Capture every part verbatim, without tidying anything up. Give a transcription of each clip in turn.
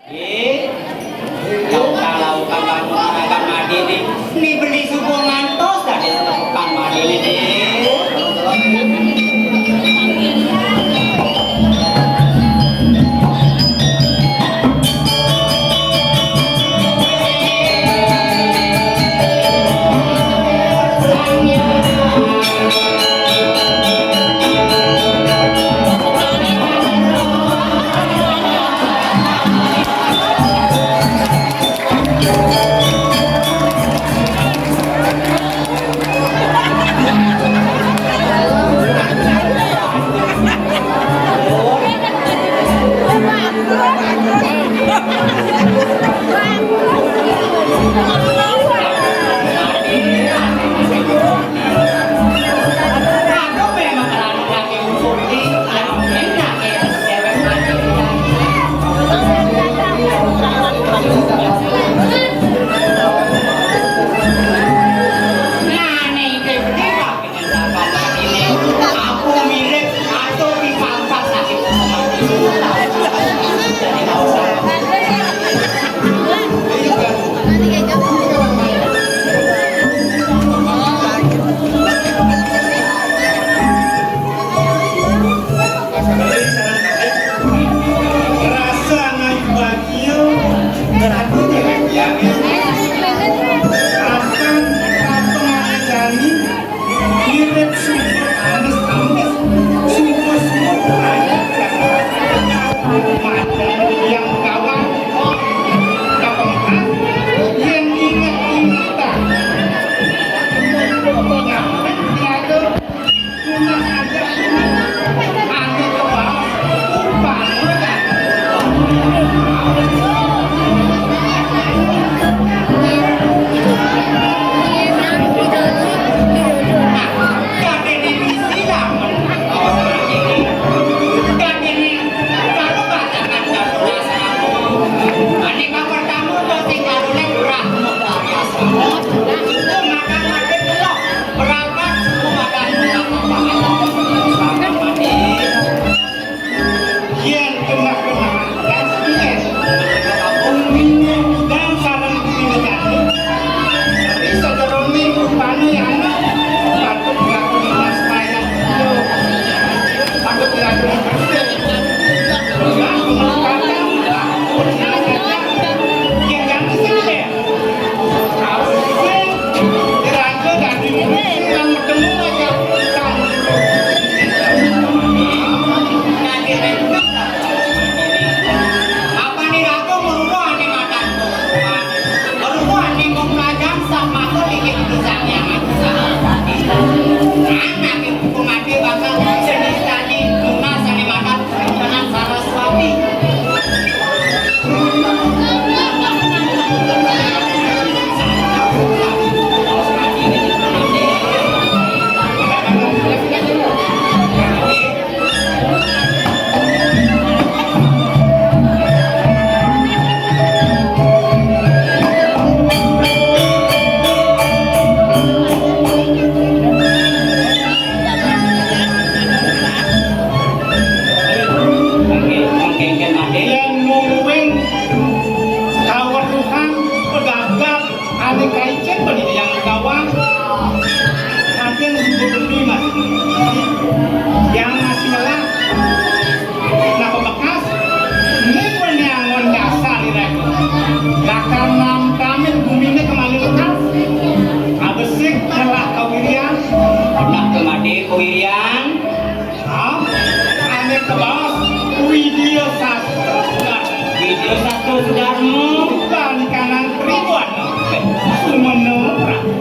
Eh, laukang-laukang bangunan Madé né, né beli suba ngantos dadi semeton Madé né. Rasa naik bahagia, berarti dia bahagia. Akan apa jani, mirip sumber amis-amis, sumber-sumber air yang kawan, kawan, yang ingat-ingatan. Nyampe, nyampe. Yén genah-genah S I S, umine dan sareng pinegane, ri sajeroning rupané anak, patut diakoni mas mayang. Patut diakoni bersih. Yén jani sing Yén mungguing kaweruhan pegagal ané kaicén bani Hyang Gawang, kadén sida gedé masih. Yang masih ngelah. Nah, bekas, né wéné angon dasar iraga. Lakar nampramin guminé kemali lekas. Abesik ngelah kawirian. Ngelah kemadi kawirian. Hah? Ané kabaos Widya Sastra Sudarma. Widya Sastra Sudarma. Bukan kanan ribuan. Sumana Prabu.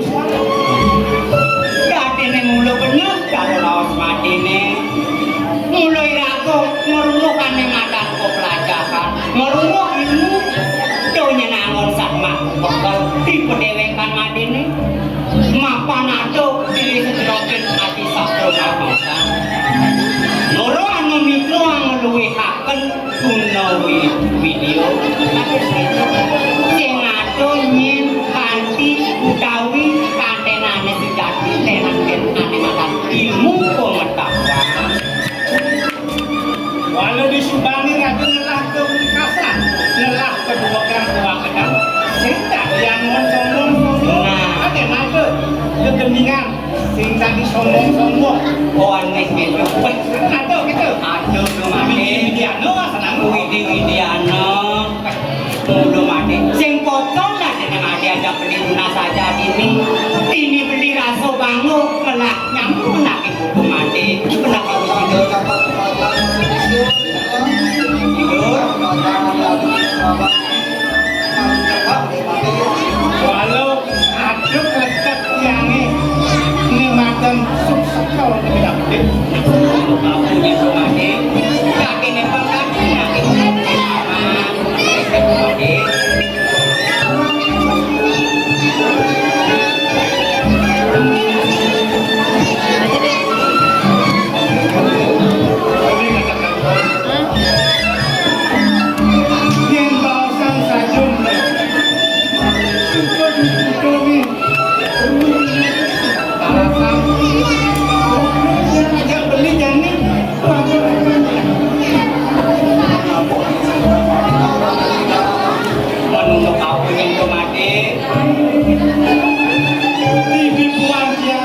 Dadiné mula bener karo raos madiné. Mula iraga ngrunguh ané madan pelajaran, ngrunguh ilmu. Donya nangon sak mak bekel di pedéwékan madiné. Mapan adoh pilih sejerokin ati sastra kabaosan. Loro anu mitra ngluwihaken guna wi-, widya. Sing adoh nyén kanthi utawi kantenané sejati tenang ten ane makan ilmu pengetahuan. Walau disubani raga ngelah kewekasan, ngelah Sombong-sombong. Oh, aneh gitu. Weh, aduh gitu. Aduh, Dumadi. Widi-widiana, senang. Widi-widiana. Weh, Dumadi. Sing potong lah jeneng adi aja beli guna saja dini. Dini beli raso bangun, melah nyambung menakin Dumadi. Kenapa begitu? Tidur. Walau adep lecet tiangé, né madan suksekel gedé. Aku nyéto mané, kakiné pengkaki, kakiné pengkaki. Yén baosang sajum, syukur disyukuri. Alasan, ajak beli jani. Menurut aku yang kemati, di dibuang dia.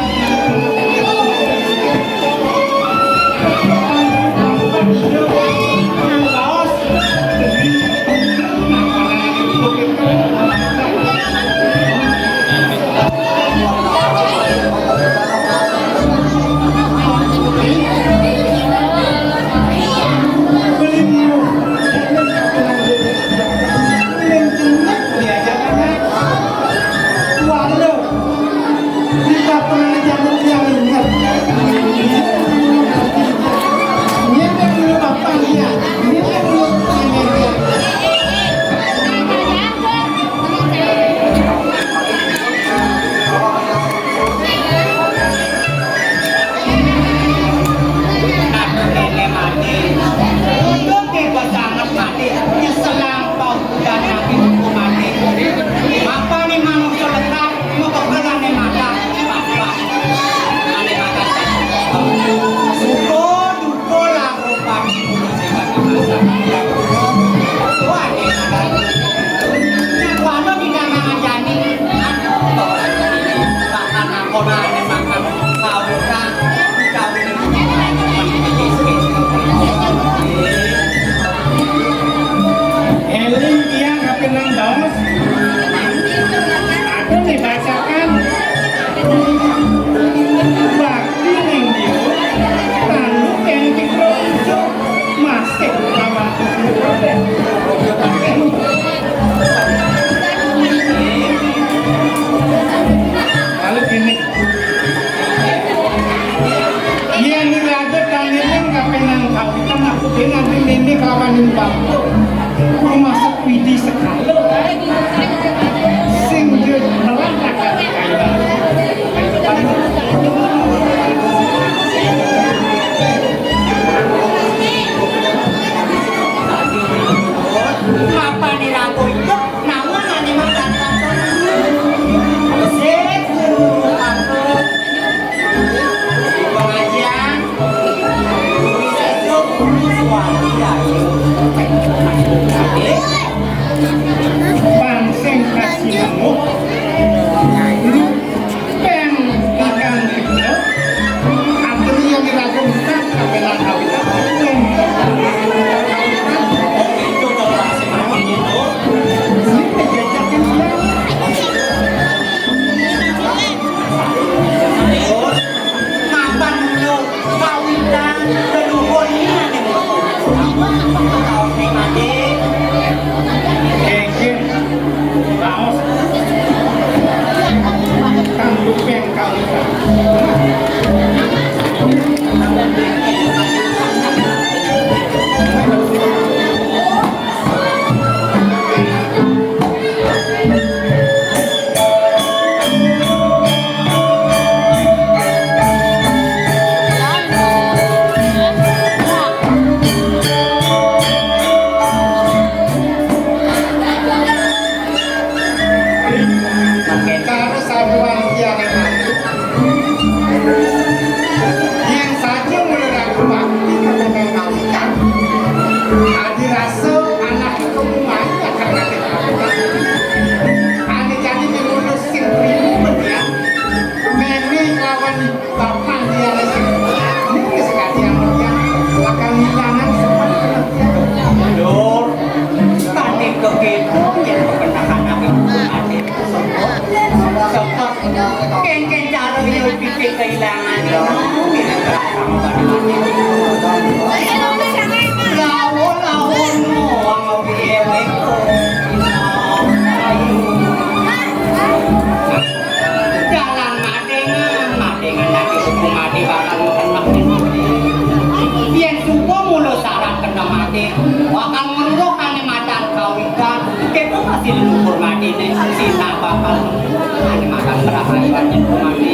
Aduh, nenek mati. Untung bebas amat mati. Nyesel lampau. Udah nabi hukum mati. Apa nih manusia lekar? Mau kebelan nih mata. Apa? Aneh mata. Syukur, syukur lah. Eling tiang kaping nang baos. Aduh, dibacakan. Bakti ning Diu, lalu ing Kidul, masih lawan. Lalu gini, yén raga kang Nining kaping nang kawitan, aku dhewe nganti Nining kelawan Nimbang. Kuwi masak widi sekali. Sing dia melantak. Apa nih lagu itu? Namun ane makan satu. Sik, guru aku. Pengajian. Guru sesuk, guru suami, ayo. Pang sing kasih nemu. Lu Peng ingkang tiga, atur yen diragem sah kapenak kawitan. Peng. Wong itu kalau masih mawon itu. Ini penjajakan siang. Mapan dulu kawitan leluhur ini nanti. Kawitan mati. Nggih, nggih. Raos. Begitu yen kepenahan aku mati. Sebab kengken cara yo pitik kehilangan yo. Lawo-lawo no, wong piye weko. Dalan madengan, madengan lagi hukum mati bakal ngekenek. Yen suka mula syarat kena mati, bakal ngeruruh kane madan kawitan. Kepo masih lumpur mati ne, sina bakal kane madan berapa iwan nyepo mati.